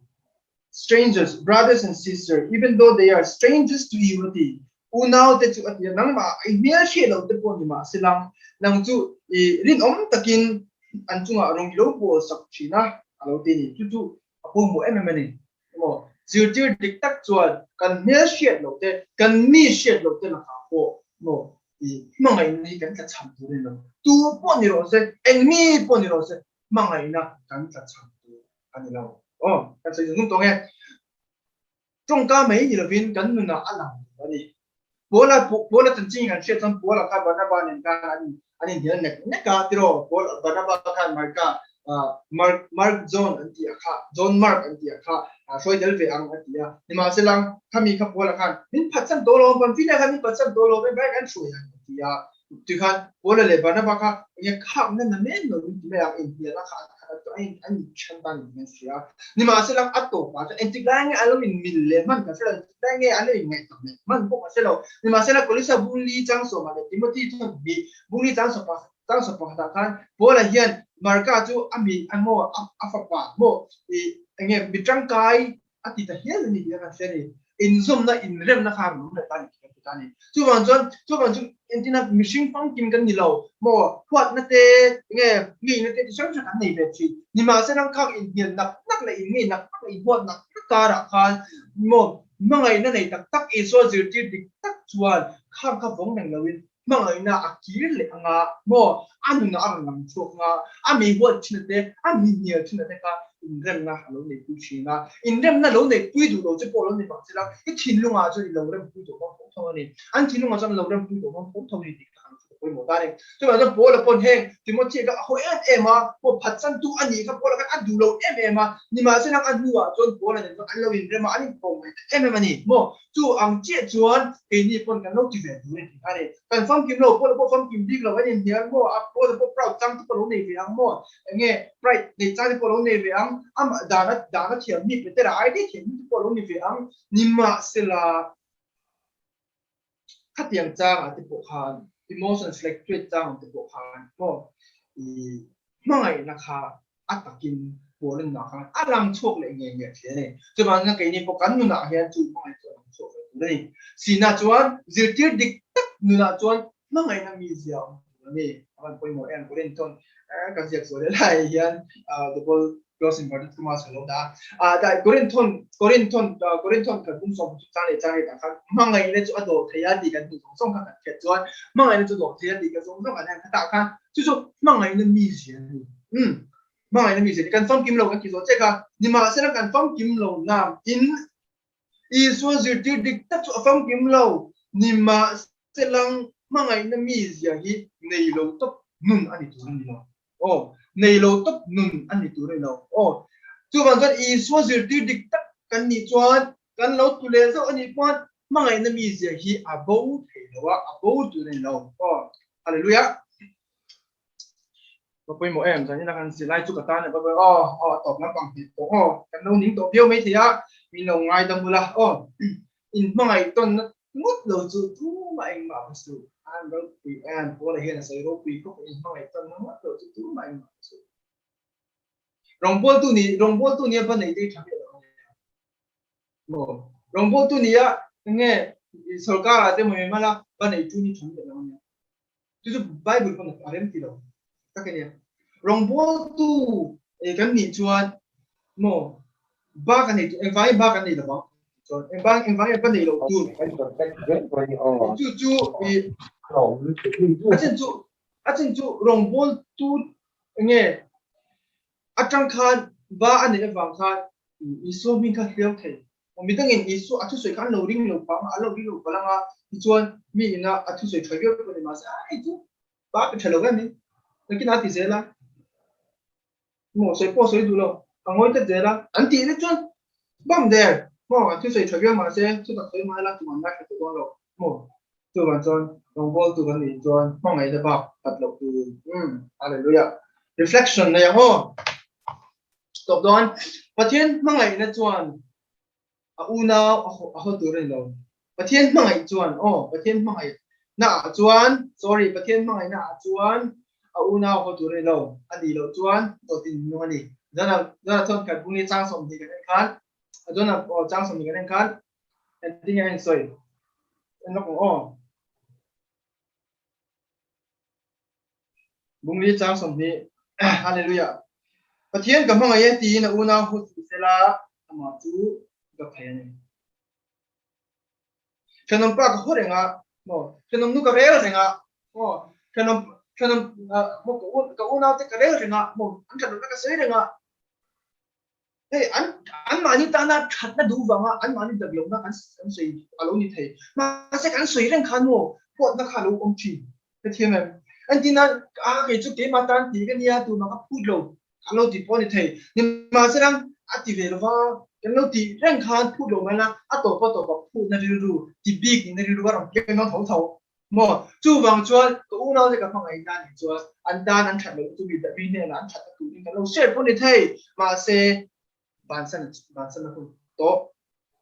strangers, brothers and sisters, even though they are strangers to you a ti. Unau te chu a ti a, nangmah i hmel hriat loh te pawh ni mah se lang, nang chu i rinawm takin an chungah rawng i lo bawl sak thin a, a lo ti a ni. Chu chu a pawimawh em em a ni. Emaw, zirtir dik tak chuan kan hmel hriat loh te, kan mi hriat loh te lakah pawh emaw i hmangaihna hi kan tlachham tur a ni lo. Tu pawh ni rawh se, eng mi pawh ni rawh se, hmangaihna kan tlachham tur a ni lo. Aw, kan sawi zung zung tawh nge? Tawngka mai ni lovin kan nunah a lang tur a ni. Paula, Paula chanchin kan hriat chuan Paula kha Barnaba nen khan an in an inhnial nek nek a, tiraw? Paul, Barnaba khan Marka, Mark, Mark John an tih a kha, John Mark an tih a kha, hruai tel ve ang a ti a. Nimahsela, khami kha Paula khan, Min phatsan tawh lo, Pamphylia khan min phatsan tawh lo, hei kan hruai ang a ti a. Tikhan Paula leh Barnaba kha enge khakna na men lo in ti mai ang, inhnialna kha an khat a chuan an inthen ta niin an hria. Nimahsela a tawpah chuan engtik lai nge an lo inmil leh hman ka hre lo, engtik lai nge an lo inngaihtuah leh hman pawh ka hre lo. Nimahsela Kolossia bung li chang sawmah leh Timothy chuan mi bung li chang sawpa chang sawpa khatah khan Paula hian Marka chu a mi a maw a fapa maw ih enge mi tangkai a ti ta hial a ni tih a kan hria a ni. Inzawmna, inremna kha a rawn awm leh ta a ni tih kan hmu ta a ni. Chuvang chuan, chuvang chu entina mihring famkim kan ni lo maw, huatna te, enge ngeina te ti hrang hrang kan nei ve thin. Nimahsela khang inhnial nak nak leh inngei nak nak leh inhuat nak nak karah khan maw hmangaihna nei tak tak Isua zirtir dik tak chuan khang kha vawng reng loin hmangaihna a kir leh anga maw a nunah a rawn lang chhuak anga a mi huat thin a te, a mi hnial thin a te kha. Inremna a lo neihpui thin a, inremna lo neihpui duh lo che pawh lo ni mah se la, i thinlungah chuan i lo rempui tawh dawn tho tho a ni. An thinlungah chuan an lo rempui tawh dawn tho tho a ni tih kha kan hre pawimawh ta a ni. Chuvang chuan Paula pawn heng Timothea kha a haw em em a, pawh phatsantu a nih kha Paula khan a duh lo em em a, nimahsela a hnuah chuan Paula nen chuan an lo inrem a, an inkawm ngaih ta em em a ni. Maw? Chu ang chiah chuan keini pawn kan lo ti ve tur a ni tih kha a ni. Kan famkim lo, Paula pawh famkim bik lo, an inhnial maw? A Paula pawh proud chang te pawh lo nei ve ang maw? Enge pride nei chang te pawh lo nei ve ang, amah dana dana thiam mi Petera ai daih thiam mi te pawh lo ni ve ang. Nimahsela khatiang changah te pawh khan emotions fluctuate changah te pawh khan maw i hmangaihna kha a takin pawl nunah khan a lang chhuak leh ngei ngei thei a ni. Chuvangin keini pawh kan nunah hian chu hmangaih chu a lang chhuak ve tur a ni. Sina chuan zirtir dik tak nunah chuan hmangaihna mizia a awm tur a ni. A van pawimawh em Korinthon ka ziak zual leh lai hian double close inverted commas ka lo dah a. Dai Korinthon Korinthon Korinthon kan bung sawm chu chang leh chang leh tah khan hmangaihna chu a dawh thei a tih kan hmuh zawng zawng kha kan hriat chuan hmangaihna chu dawh thei a tih ka zawng zawng kan en kha tah khan chu chu hmangaihna mizia a ni. Umm hmangaihna mizia ni kan famkim lo kan ti zawh che kha nimahsela kan famkim lo nam in Isua zirtir dik tak chu a famkim lo nimahselang hmangaihna mizia hi nei lo tawp nun a ni tur a ni lo. Aw, nei lo tawp nun a ni tur a ni lo. Aw, chuvang chuan Isua zirtir dik tak kan nih chuan kan lo tlu leh zauh a nih pawn hmangaihna mizia hi a bo thei lo a, a bo tur a ni lo. Aw, Hallelujah. Ka pawimawh em zan ina kan zirlai chu ka tan a pawimawh aw aw a tawp lampang hnih tawh aw kan lo ning tawh viau mai thei a min lo ngaidam ula aw in hmangaih tawn na ngawt lo chu tumah engmah va suh an ropui em Paula hian a sawi ropui khawp in hmangaih tawn na ngawt lo chu tumah engmah va suh rawngbawltu ni rawngbawltu nia va nei te tha miah lo ania maw rawngbawltu nia enge sorkar ah te mawi mala va nei tu ni tha miah lo ania Chu chu Bible pawn a rem ti lo tak a nia. Rawngbawltu kan nih chuan maw ba kan nei engvangin ba kan nei lo vang chuan engvang engvangin ba nei lo tur chu chu i a chin chu a chin chu rawngbawltu enge atang khan ba a neih avang khan Isua hming kha hliau thei. Midangin Isua a thusawi kha an lo ring lo pang a, an lo ring lo palh ang a, tichuan mi ina a thusawi tha viau pawh ni mahse a hei chu ba pe tha lo em ni? Nakin a ti zel a, maw sawi pawh sawi duh lo, a ngawi tlat zel a. An tih leh chuan bam der, maw a thusawi tha viau mahse chutak sawi mai la chuan lai hre tawh dawn lo, maw chuvang chuan rawngbawltu kan nih chuan hmangaihna bak khat loh tur, umm hallelujah. Reflection nei ang aw. Tawp dawn, Pathian hmangaihna chuan a unau a haw tur a ni lo. Pathian hmangaih chuan, aw, Pathian hmangaihna ah chuan, sorry, Pathian hmangaihna ah chuan a unau a haw tur a ni lo. A nih loh chuan dawtin nung a ni. John-a, John-a chuan khat bung hi chang 20 kan en khan, John-a, aw, chang 20 kan en khan, engtin nge a insawi? En lawk ang aw. Bungli chang 20 Hallelujah Pathian ka hmangaih e tiin a unau hu suh sela amah chu ka thei a ni. Thenawm pa ka haw reng a, maw thenawm nu ka rel reng a, maw thenawm thenawm maw ka ka unau te ka rel reng a, maw an thenawmna ka sawi reng a. Hei an anmahni tana thatna duh vanga anmahni dak lohna kan kan sawi a lo ni thei. Mahse kan sawi reng khan maw huatna kha a lo awm thin. Ka thiam em? Entin a a kei chu keimah tan tih ka nia tumah ka phut lo an lo ti pawh a ni thei. Nimahsela a ti ve lova kan lo tih reng khan phut lo mai la a tawpa tawpa phutna rilru ti bik nihna rilru a rawn keng dawn tho tho. Maw? Chuvang chuan ka unaute ka hmangaih na nih chuan an tan an that loh chu mi mi hnenah an thatna turin kan lo share pawh ni thei. Mahse, bansan bansan a hun tawh.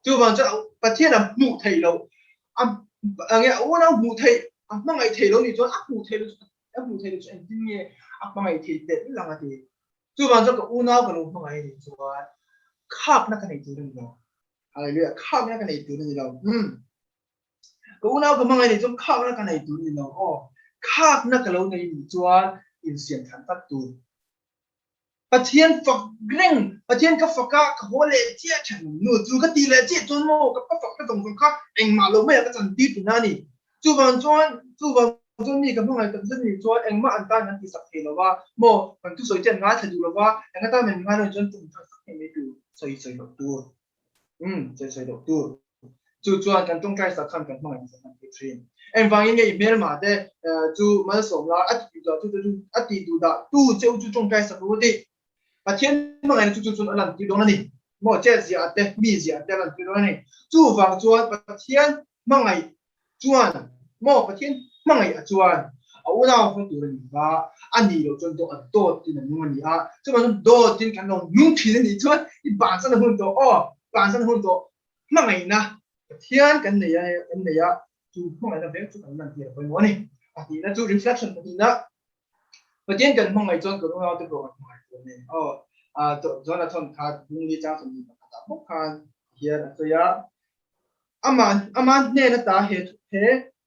Chuvang chuan Pathian a hmuh theih loh, a enge a unau hmuh theih, a hmangaih theih loh nih chuan a hmuh theih loh chu a hmuh theih loh chu engtin nge a hmangaih theih telh lang a ti. Chuvang chuan ka unau ka lo hmangaih nih chuan khakna ka nei tur a ni lo. Hallelujah, khakna ka nei tur a ni lo. Umm. Ka unau ka hmangaih nih chuan khakna ka nei tur ni lo aw. Khakna ka lo nei nih chuan insiam than tak tur. Pathian fak reng, Pathian ka fak a, ka haw leh chiah than nu chu ka tih leh chiah chuan maw ka fak na zawng zawng kha engmah lo mai ah ka chan tir tihna a ni. Chuvang chuan, chuvang. chuan mi ka hmangaih tak zet nih chuan engmah an tan kan tihsak thei lo va, maw kan thusawi te an ngaithla duh lo va, eng atan min ngai lo chuan tawngtai sak thei mai tur, sawi sawi loh tur. Umm, sawi sawi loh tur. Chu chuan kan tawngtai sak khan kan hmangaih sak kan ti thin. Engvangin nge i hmelma te chu malsawm la a ti duh dah tu chu a ti duh dah tu cheu chu tawngtai sak ru tih Pathian hmangaihna chu chu chuan a lantir dawn a ni. Maw chet ziah te, mi ziah te a lantir dawn a ni. Chuvang chuan Pathian hmangaih chuan maw Pathian hmangaih a chuan a unau hma tur a ni va, a nih loh chuan dawt a dawtin a nung a ni a. Chuvang chuan dawtin kan lo nung thin a nih chuan i bansan a hun tawh aw, bansan a hun tawh. Hmangaihna Pathian kan nei a, kan nei a, chu hmangaihna vek chu kan lantir a pawimawh a ni. A tihna chu reflection pahnihna Pathian kan hmangaih chuan kan unaute pawh kan hmangaih tur a ni. Aw, John-a thawn kha Bungli chang 21 ah bawk khan hian a sawi a, Amah, ama hnen ata he he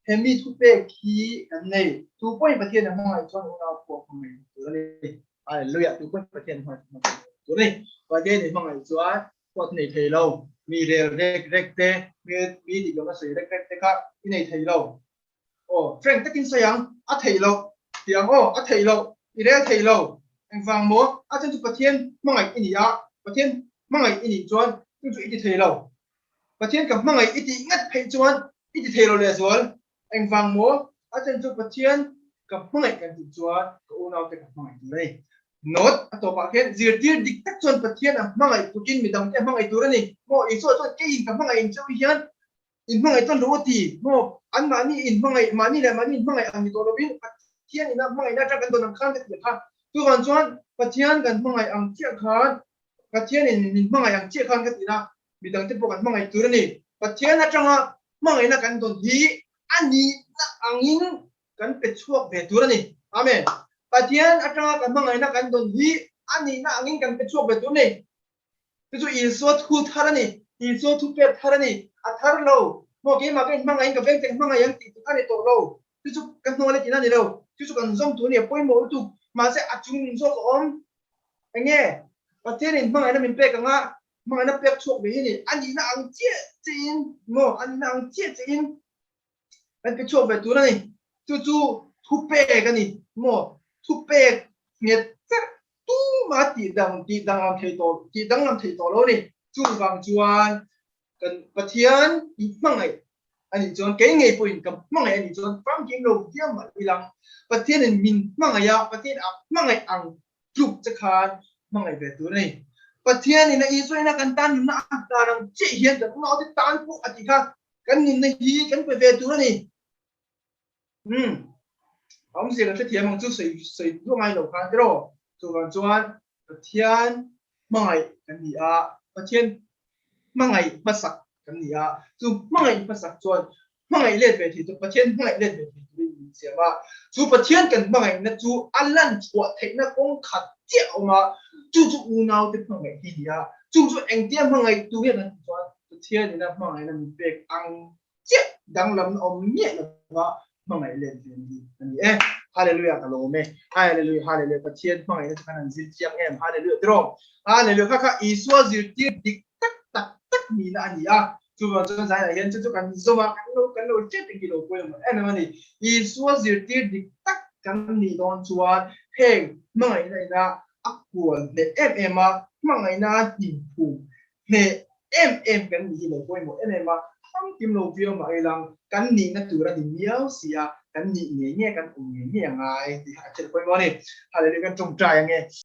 he mi thupek hi kan nei, tu pawhin Pathian a hmangaih chuan unau pawh a hmangaih tur a ni. Hallelujah, tu pawhin Pathian a hmangaih chuan tur a ni. Pathian i hmangaih chuan pawh i nei thei lo, mi rel rek rek te, mi mi dik lohna sawi rek rek te kha i nei thei lo. Aw, frank takin sawi ang, a theih loh tih ang aw, a theih loh, i rel thei lo. Engvang maw? A chhan chu Pathian hmangaih i ni a, Pathian hmangaih i nih chuan chu chu i ti thei lo. Pathian ka hmangaih i tih ngat pheih chuan i ti thei lo lehzual. Engvang maw? A chhan chu Pathian ka hmangaih kan tih chuan ka unaute ka hmangaih tur a ni. Note, A tawpah khian zirtir dik tak chuan Pathian a hmangaih tukin midangte a hmangaih tur a ni. Maw Isua chuan keiin ka hmangaih in cheu hian In hmangaih chuan ro a ti maw? An mahni in hmangaih, mahni leh mahni in hmangaih ang ni tawh lovin Pathian ina hmangaihna atang kan dawn ang khan ka ti kha. Chuvang chuan Pathian kan hmangaih ang chiah khan, Pathian in min hmangaih ang chiah khan ka ti na, midangte pawh kan hmangaih tur a ni. Pathian atanga hmangaihna kan dawn hi a nihna angin kan pe chhuak ve tur a ni. Amen. Pathian atanga kan hmangaihna kan dawn hi a nihna angin kan pe chhuak ve tur a ni. Chu chu Isua thu thar a ni, Isua thu pek thar a ni, a thar lo. Maw keimah ka inhmangaih in ka veng che ka hmangaih ang tih chu a ni tawh lo. Chu chu ka hnawl e tihna a ni lo. Chu chu kan zawm tur a ni, a pawimawh lutuk. Mahse a chung zawk a awm. Eng nge? Pathian in hmangaihna min pek anga hmangaihna pek chhuak ve hi a ni. A nihna ang chiah chiah in maw a nihna ang chiah chiah in kan pe chhuak ve tur a ni. Chu chu thupek a ni maw? Thupek nghet cherh tuma tih dang tih danglam thei tawh tih danglam thei tawh lo a ni. Chuvang chuan kan Pathian i hmangaih a nih chuan kei ngei pawhin ka hmangaih a nih chuan famkim lo viau mah ilang Pathianin min hmangaih a, Pathian a hmangaih ang tluk che khan hmangaih ve tur a ni. Pathianin a Isua ina kan tan nunna a hlan ang chiah hian kan unaute tan pawh a ti kha kan nunna hi kan pe ve tur a ni. Umm. A awmzia kan hrethiam ang chu sawi sawi duah ngai lo khan tiraw. Chuvang chuan Pathian hmangaih kan ni a, Pathian hmangaih hmasak kan ni a, chu hmangaih hmasak chuan hmangaih let ve thei tur, Pathian hmangaih let ve thei turin min siam a. Chu Pathian kan hmangaihna chu a lan chhuah theihna kawng khat chiah a awm a, chu chu unaute hmangaih hi a ni a. Chu chu engtia hmangaih tu nge kan tih chuan Pathian ina hmangaihna min pek ang chiah danglamna awm miah lova hmangaih let ve ni a ni e. Hallelujah ka lawm e. Hallelujah hallelujah Pathian hmangaihna chu kan han zir chiang em. Hallelujah tiraw. Hallelujah kha kha Isua zirtir dik tak tak tak nihna a ni a. Chuvang chuan zainah hian chu chu kan zawm a, kan lo kan lo hriat reng hi lo pawimawh em em a ni. Isua zirtir dik tak kan nih dawn chuan heng hmangaihna ina a kual hneh em em a, hmangaihna a hnimphum hneh em em kan nih hi lo pawimawh em em a, famkim lo viau mah ilang kan nihna tur a ni miau si a, kan nih ngei nge kan awm ngei ngei a ngai tih kha kan hriat pawimawh a ni. Hallelujah kan tawngtai ange.